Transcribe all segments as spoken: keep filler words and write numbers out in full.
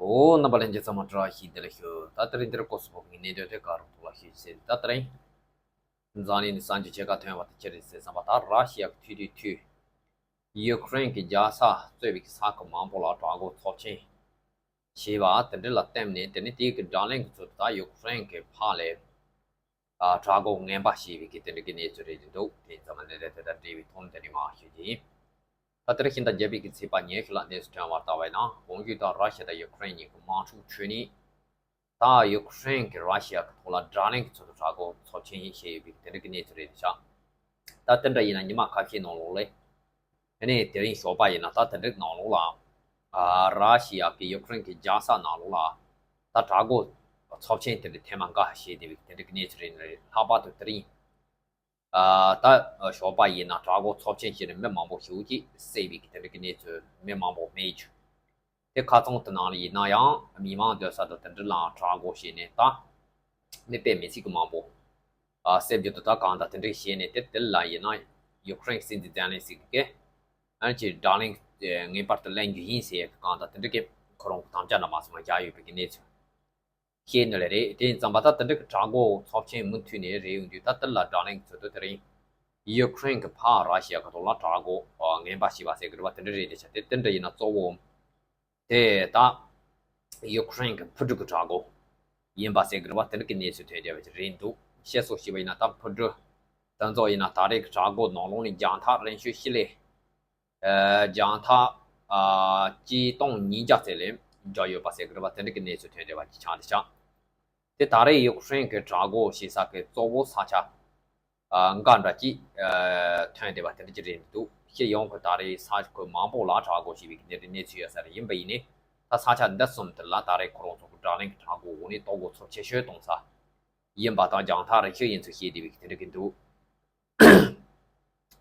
ཨོ། རྣམ་པ་ལྷན་རྒྱས་ཚང་མ་བཀྲ་ཤིས་བདེ་ལེགས་ཞུ། ད་དེ་རིང་འདིར་སྐོར་སུ་ཕོག་གི་གནད་དོན་དེ་ག་རུ་ཐུག་ལ་ཞུ་ཟེར། ད་དེ་རིང་འཛམ་གླིང་ནི་གསར་འགྱུར་ཆེ་ཁག་ཐོན་པ་དེ་ཅི་རེད་ཟེར་བསམ་པ། ད་ར་ཤི་ཡ་གི་ཐུག་དུས་དུས་ཡུ་ཀེ་རེན་གྱི་རྒྱལ་ས་གཙོས་པའི་ས་ཁུལ་མང་པོ་ལ་དྲག་རྒོལ་ཚབས་ཆེན་བྱས་པ་དེ་འདྲ་ལ་བརྟེན་ནས། དེ་ནི་དེའི་གི་དགྲ་ལན་གྱི་ཚུལ་དུ་ད་ཡུ་ཀེ་རེན་གྱི་ཕར་ལ་ཨ་དྲག་རྒོལ་ངན་པ་བྱས་པའི་གི་དེ་འདྲ་གི་གནས་ཚུལ་རེད་འདུག་དེ་ཙམ་ནས་རེད། དེ་དང་འབྲེལ་བའི་ཐོག་ནས་དེ་ནས་མར་ཞུ་རྒྱུ་ཡིན། ད་དེར་ཤིང་རྟ་བརྒྱབ་པའི་གི་ཚིག་པ་ཉེ་ཤོས་ལ་གནས་སུ་ཐོན་པར་ལྟ་བས་ན། གོང་ཞུས་ལྟར་ར་ཤི་ཡ་དང་ཡུ་ཀེ་རེན་གཉིས་ཀྱི་དམག་འཁྲུག་ཁྲོད་ནས། ད་ཡུ་ཀེ་རེན་གྱིས་ར་ཤི་ཡ་གི་ཐོག་ལ་དགྲ་ལན་གྱི་ཚུལ་དུ་དྲག་རྒོལ་ཚབས་ཆེན་བྱས་ཡོད་པའི་དེ་འདྲ་གི་གནས་ཚུལ་རེད་ཤག་ད་དེ་འདྲ་ཡིན་ན་ཉི་མ་ཁ་ཤས་ནང་ལོགས་ལ། དེ་ནས་དེ་རིང་ཞོགས་པ་ཡིན་ན་ད་དེ་འདྲའི་ནང་ལོགས་ལ། ཨ་ར་ཤི་ཡ་གིས་ཡུ་ཀེ་རེན་གྱི་རྒྱལ་ས་ནང་ལོགས་ལ་ད་དྲག་རྒོལ་ཚབས་ཆེན་དེ་འདྲ་ཐེངས་མ་འགའ་བྱས་བསྡད་པའི་དེ་འདྲ་གི་གནས་ཚུལ་རེད། ལྷག་པར་དུ་དེ་རིང་ཨ་ད་ཞོགས་པ་ཡིན་ན་དྲག་རྒོལ་ཚབས་ཆེན་བྱས་ནས་མི་མང་པོ་ཞེ་པོ་ཅིག་བསད་པའི་དེ་འདྲ་གི་གནས་ཚུལ། མི་མང་པོ་རྨས་བྱུང་། དེ་ཁ་ཚང་དེ་ནང་ལ་ཡིན་ན་ཡང་མི་མང་སྡོད་ས་དང་དེ་འདྲ་ལའང་དྲག་རྒོལ་བྱས་ནས་ད་མི་དཔེ་མི་སྲིད་ཀྱི་མང་པོ་ཨ་བསད་རྒྱུ་དེ་དག་གང་དང་དེ་འདྲ་བྱས་ནས། དེ་དེ་ལ་ཡིན་ན་ཡུ་ཀེ་རེན་སྲིད་འཛིན་ཛེ་ལན་སི་ཀི་གིས་ཨ་ནི་ཅིག་དགྲ་ལན་ངེས་པར་དུ་ལེན་རྒྱུ་ཡིན་ཟེར་གང་དང་དེ་འདྲ་གི་ཁོ་རང་གི་དམ་བཅའ་འདྲ་མ་སོང་བ་བཞག་ཡོད་པའི་གི་གནས་ཚུལ་བཤད་ནི་ལ་རེད། དེ་ཡིན་ཙམ་པ་ད་དེ་འདྲ་གི་དྲག་རྒོལ་ཚབས་ཆེན་མུ་མཐུད་ནས་རེད་ཡོང་དུས། ད་དེ་ལ་དགྲ་ལན་གྱི་ཚུལ་དུ་དེ་རིང་ཡུ་ཀེ་རེན་གྱིས་ཕར་ར་ཤི་ཡ་གི་ཐོག་ལ་དྲག་རྒོལ་ངན་པ་བྱས་པ་ཟེར་གི་རེད་པ། དེ་འདྲ་རེད་དེ་ཆ་དེ་དེ་འདྲ་ཡིན་ན་གཙོ་བོ་དེ་ད་ཡུ་ཀེ་རེན་གྱི་འཕུར་གྲུ་གི་དྲག་རྒོལ་ཡིན་པ་ཟེར་གི་རེད་པ། དེ་འདྲ་གི་གནས་ཚུལ་ཐོན་བསྡད་པ་ཞིག་རེད་འདུག་བཤད་སྲོལ་ཞུས་པ་ཡིན་ན་ད་འཕུར་གྲུ་དེ་ཚོ་ཡིན་ན་ད་རེས་ཀྱི་དྲག་རྒོལ་ནང་ལོགས་ནས་རྒྱང་ཐག་རིང་ཤོས་ཤི་ལེ། ཨ་རྒྱང་ཐག་ཨ་གཅིག་སྟོང་ཉིས་བརྒྱ་ཙམ་ལ་འགྲོ་ཡོད་པ་ཟེར་གི་རེད་པ། དེ་འདྲ་གི་གནས་ཚུལ་ཐོན་བསྡད་པ་ཅིག་ཆགས་བསྡད་ཤག་དེ་ད་རེས་ཡུ་ཀེ་རེན་གྱི་དྲག་རྒོལ་བྱེད་ས་གི་གཙོ་བོ་ས་ཆ་ཨ་འགའ་འདྲ་ཅིག་ཨ་ཐོན་བསྡད་པ་དེ་འདྲ་ཅིག་རེད་འདུག་སྤྱི་ཡོངས་ཀྱི་ད་རེས་ས་ཁུལ་མང་པོ་ལ་དྲག་རྒོལ་བྱས་པའི་གནས་རིགས་གནས་ཚུལ་ཡོད་ས་རེད། ཡིན་པ་ཡིན་ནའི་ད་ས་ཆ་འདི་གསུམ་དེ་ལ་ད་རེས་ཁོ་རང་ཚོ་གི་དགྲ་ལན་གྱི་དྲག་རྒོལ་འོག་ནས་གཏོར་རྒོལ་ཚབས་ཆེ་ཤོས་གཏོང་ས་ཡིན་པ་དང་། རྒྱང་ཐག་རིང་ཤོས་ཡིན་ཚུལ་བཤད་བསྡད་པའི་དེ་འདྲ་གི་འདུག་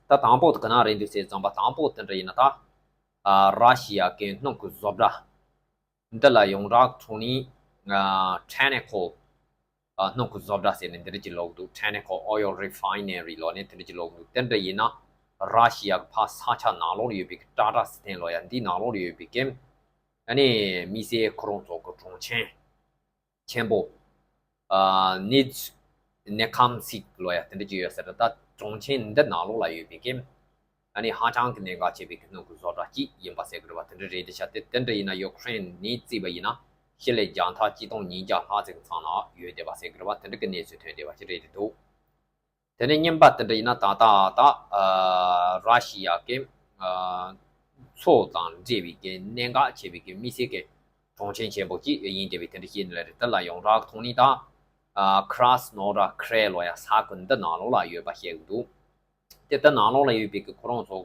ད་དང་པོ་དེ་ག་ན་རེད་འདུག་ཟེར་ཙམ་པ། དང་པོ་དེ་འདྲ་ཡིན་ན་ད་ཨ་ར་ཤི་ཡ་གི་སྣུམ་གྱི་བཟོ་གྲྭ་འདི་ལ་ཡོངས་གྲགས་ཐོག་ནས་ཨ་ཁྲེ་ནི་ཁོལ་ཨ་སྣུམ་གྱི་བཟོ་གྲྭ་ཟེར་ནས་འདི་འདྲ་ཅིག་ལབ་འདུག Technical Oil Refinery ལབ་ནས་དེ་འདྲ་ཅིག་ལབ་འདུག་དེ་འདྲ་ཡིན་ན་ར་ཤི་ཡ་གི་ཕར་ས་ཆ་ནང་ལོགས་ལ་ཡོད་པའི་ཀྲ་ཀྲ་སི་ཐན་ལབ་ཡ་འདིའི་ནང་ལོགས་ལ་ཡོད་པའི་གི་ཨ་ནི་མི་སེར་ཁོ་རང་ཚོ་གི་གྲོང་ཁྱེར་ཆེན་པོ་ཨ་ནི་ནེ་ཁམ་སིག་ལབ་ཡ་དེ་འདྲ་ཅིག་ཡོད་ས་རེད། ད་གྲོང་ཁྱེར་འདི་ནང་ལོགས་ལ་ཡོད་པའི་གི་ཨ་ནི་ཧ་ཅང་གི་གནད་འགག་ཆེ་བའི་གི་སྣུམ་གྱི་བཟོ་གྲྭ་གཅིག་ཡིན་པ་ཟེར་གི་རེད་པ། དེ་འདྲ་རེད་དེ་ཤ། དེ་དེ་འདྲ་ཡིན་ན་ཡུ་ཀེ་རེན་ནས་བརྩིས་པ་ཡིན་ན་ཤི་ལེ་རྒྱང་ཐག་གཅིག་སྟོང་ཉིས་བརྒྱ་ལྷག་ཙམ་གྱི་མཚམས་ལ་ཡོད་བསྡད་པ་ཟེར་གི་རེད་པ། དེ་འདྲ་གི་གནས་ཚུལ་ཐོན་བསྡད་པ་ཅིག་རེད་དེ་འདུག་དེ་ནས་གཉིས་པ་དེ་འདྲ་ཡིན་ན་ད་ལྟ་ད་ཨ་ར་ཤི་ཡ་གི་ཨ་མཚོ་དང་འབྲེལ་བའི་གི་གནད་འགག་ཆེ་བའི་གི་དམིགས་བསལ་གི་གྲོང་ཁྱེར་ཆེན་པོ་གཅིག་ཡིན་བསྡད་པའི་དེ་འདྲ་ཤེས་ནི་ལ་རེད། དེ་ལ་ཡོངས་གྲགས་ཐོག་ནས་ད་ཨ་Krasnodar Krai ལབ་ཡ་ས་ཁུལ་འདི་ནང་ལོགས་ལ་ཡོད་པ་བཤད་གི་འདུག་དེ་ལྟར་ནང་ལོགས་ལ་ཡོད་པའི་གི་ཁོ་རང་ཚོ་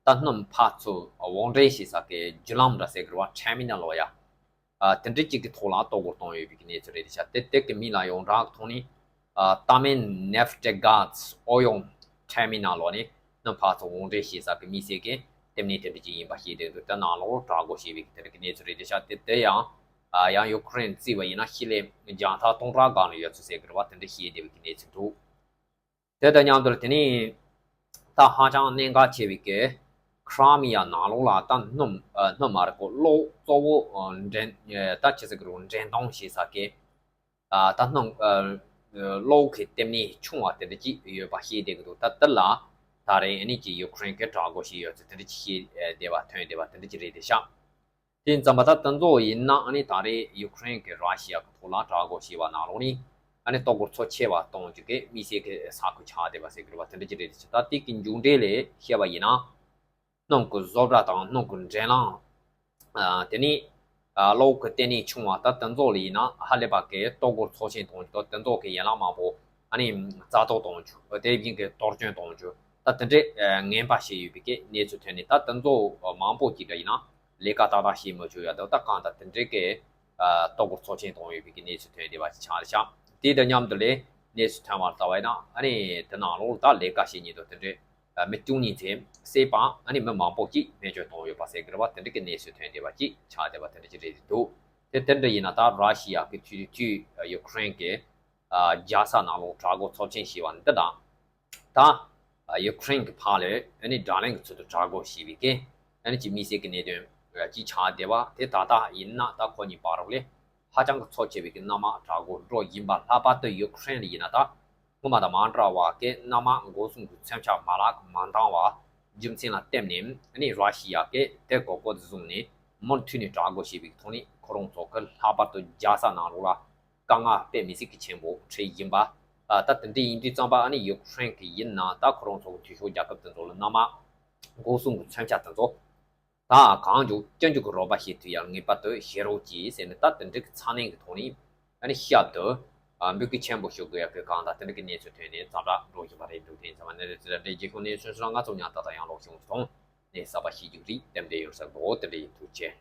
ད་སྣུམ་ཕར་ཚུར་དབོར་འདྲེན་བྱེད་ས་གི་བརྒྱུད་ལམ་འདྲ་ཟེར་གི་རེད་པ། ཊར་མི་ནལ་ལབ་ཡ། ཨ་དེ་འདྲ་གཅིག་གི་ཐོག་ལ་གཏོར་རྒོལ་བཏང་ཡོད་པའི་གི་གནས་ཚུལ་རེད་དེ་ཤ། དེ་དེ་གི་མིང་ལ་ཡོངས་གྲགས་ཐོག་ནས་ཨ་Taman Neftegas Oil Terminal ལབ་ནས་སྣུམ་ཕར་ཚུར་དབོར་འདྲེན་བྱེད་ས་གི་དམིགས་བསལ་གི་ལྟེ་གནས་དེ་འདྲ་ཅིག་ཡིན་པ་ཤེས་བསྡད་འདུག་དེ་ནང་ལོགས་དྲག་རྒོལ་བྱས་པའི་གི་དེ་འདྲ་གི་གནས་ཚུལ་རེད་དེ་ཤ། དེ་དེ་ཡང་ཨ་ཡང་ཡུ་ཀེ་རེན་བརྩིས་པ་ཡིན་ན་ཤི་ལེ་རྒྱང་ཐག་སྟོང་ཕྲག་སྒང་ལ་ཡོད་ཚུལ་ཟེར་གི་རེད་པ། དེ་འདྲ་ཤེས་བསྡད་པའི་གི་གནས་ཚུལ་འདུག་དེ་དང་མཉམ་དུ་དེ་ནས་ད་ཧ་ཅང་གནད་འགག་ཆེ་བའི་གི་ཁྲ་མི་ཡ་ནང་ལོགས་ལ་ད་སྣུམ་ཨ་སྣུམ་མ་རེད་གོ། གློག་གཙོ་བོ་ཨ་འདྲེན་ཨ་ད་ཆི་ཟེར་གི་རེད། འདྲེན་གཏོང་བྱེད་ས་གི་ཨ་ད་སྣུམ་ཨ་གློག་གི་ལྟེ་གནས་ཆུང་བ་དེ་འདྲ་ཅིག་ཡོད་པ་ཤེས་བསྡད་ཀྱི་འདུག་ད་དེ་ལ་ད་རེས་ཨ་ནི་ཅིག་ཡུ་ཀེ་རེན་གྱིས་དྲག་རྒོལ་བྱས་ཡོད་ཚུལ་དེ་འདྲ་ཅིག་ཤེས་བསྡད་པ་ཐོན་བསྡད་པ་དེ་འདྲ་ཅིག་རེད་དེ་ཤག་དེ་ཡིན་ཙམ་པ་ད་དེ་ཚོ་ཡིན་ན་ཨ་ནི་ད་རེས་ཡུ་ཀེ་རེན་གྱིས་ར་ཤི་ཡ་གི་ཐོག་ལ་དྲག་རྒོལ་བྱས་པ་ནང་ལོགས་ནས་ཨ་ནི་གཏོར་རྒོལ་ཚབས་ཆེ་བ་གཏོང་རྒྱུ་གི་དམིགས་བསལ་གྱི་ས་ཁུལ་ཆགས་བསྡད་པ་ཟེར་གི་རེད་པ། དེ་འདྲ་ཅིག་རེད་དེ་ཤག་ད་དེ་གི་མཇུག་འབྲས་ལ་བཤད་པ་ཡིན་ན་སྣུམ་གྱི་བཟོ་གྲྭ་དང་སྣུམ་གྱི་འདྲེན་ལམ་ཨ་དེ་ནས་ཨ་གློག་གི་ལྟེ་གནས་ཆུང་བ་ད་དེ་ཚོ་ལ་ཡིན་ན་ཧ་ལས་པ་གི་གཏོར་རྒོལ་ཚབས་ཆེན་གཏོང་རྒྱུ་དང་། དེ་ཚོ་གི་ཡན་ལག་མང་པོ་ཨ་ནི་རྩ་གཏོར་གཏོང་རྒྱུ། དེ་བཞིན་གྱི་གཏོར་སྐྱོན་གཏོང་རྒྱུ། ད་དེ་འདྲའི་ངན་པ་བྱས་ཡོད་པའི་གི་གནས་ཚུལ་ཐོན་ནས། ད་དེ་ཚོ་མང་པོ་ཅིག་འདྲ་ཡིན་ན་ལས་ཀ་ཏག་ཏག་བྱེད་མི་ཆོག་ཡ། ད་ད་གང་ལྟར་དེ་འདྲའི་གི་གཏོར་རྒོལ་ཚབས་ཆེན་གཏོང་ཡོད་པའི་གི་གནས་ཚུལ་ཐོན་བསྡད་པ་ཅིག་ཆགས་རེད་ཤག་དེ་དང་མཉམ་དུ་ལས་གནས་ཚུལ་ཐོན་པར་ལྟ་བ་ཡིན་ན་ཨ་ནི་དེ་ནང་ལོགས་ད་ལས་ཀ་བྱེད་མཁན་དང་དེ་འདྲའི་མི་བཅུ་གཉིས་ཙམ་བསད་པ་ཨ་ནི་མི་མང་པོ་ཅིག་རྨས་སྐྱོན་བཏང་ཡོད་པ་ཟེར་གི་རེད་པ། དེ་འདྲ་གི་གནས་ཚུལ་ཐོན་བསྡད་པ་ཅིག་ཆགས་བསྡད་པ་དེ་འདྲ་ཅིག་རེད་འདུག་དེ་དེ་འདྲ་ཡིན་ན་ད་ར་ཤི་ཡ་གི་ཐུག་དུས་ཡུ་ཀེ་རེན་གི་རྒྱལ་ས་ནང་ལོགས་དྲག་རྒོལ་ཚབས་ཆེན་བྱས་པ་འདི་དང་། ད་ཡུ་ཀེ་རེན་གྱི་ཕར་ལ་ཨ་ནི་དགྲ་ལན་གྱི་ཚུལ་དུ་དྲག་རྒོལ་བྱས་པའི་གི་ཨ་ནི་ཅིག་དམིགས་བསལ་གྱི་གནད་དོན་ ཅིག་ཆགས་བསྡད་པ་དེ་ད་ལྟ་ཡིན་ན་ད་ཁོ་གཉིས་བར་ལ་ཧ་ཅང་གི་འཚབ་ཆེ་བའི་གི་མནའ་མ་དྲག་པོ་འགྲོ་བཞིན་པ། ལྷག་པར་དུ་ཡུ་ཀེ་རེན་ལ་ཡིན་ན་ད་སྔོན་མ་དང་མ་འདྲ་བ་གི་མནའ་མ་འགོག་སྲུང་གི་མཚོན་ཆ་མ་ལག་མ་འདང་བ་རྒྱུ་མཚན་ལ་བརྟེན་ནས་ཨ་ནི་ར་ཤི་ཡ་གི་དེ་གོ་སྐབས་བཟུང་ནས་མུ་མཐུད་ནས་དྲག་པོ་བྱས་པའི་ཐོག་ནས་ཁོ་རང་ཚོ་གི་ལྷག་པར་དུ་རྒྱལ་ས་ནང་ལོགས་ལ་དཀའ་ངལ་དཔེ་མི་སྲིད་ཀྱི་ཆེན་པོ་འཕྲད་བཞིན་པ། ད་དེ་འདྲ་ཡིན་དུས་ཙམ་པ་ཨ་ནི་ཡུ་ཀེ་རེན་གི་ཡིན་ན་ད་ཁོ་རང་ཚོ་གི་འཐུས་ཤོར་རྒྱལ་ཁབ་དེ་ཚོ་ལ་མནའ་མ་འགོག་སྲུང་གི་མཚོན་ཆ་དེ་ཚོ་ད་གང་མགྱོགས་ཅི་མགྱོགས་ཀྱི་རོགས་པ་བྱེད་ཐུབ་ཡ་ངེས་པར་དུ་བྱེད་རོགས་གྱིས་ཟེར་ནས་ད་དེ་འདྲ་གི་ཚ་ནན་གི་ཐོག་ནས་ཨ་ནི་ཞབས་ཏོག་འབོད་སྐུལ་ཆེན་པོ་ཞུ་དགོས་ཡ་གི་གང་ལྟར་དེ་འདྲ་གི་གནས་ཚུལ་ཐོན་ནས་ཙམ་ར་འགྲོ་བཞིན་པ་རེད་འདུག་དེ་ཡིན་ཙམ་པ་ནི་རེད། དེ་འདྲའི་རྒྱལ་ཁབ་གནས་ཚུལ་སོགས་ང་ཚོ་ཉག་ཏག་ཏག་ཡང་ལོག་བྱུང་སོང་ནས་གསར་པ་ཤེས་རྒྱུ་རིགས་དེ་འདྲ་ཡོད་ས་གོ་དེ་འདྲ་ཡིན། ཐུགས་རྗེ་ཆེ།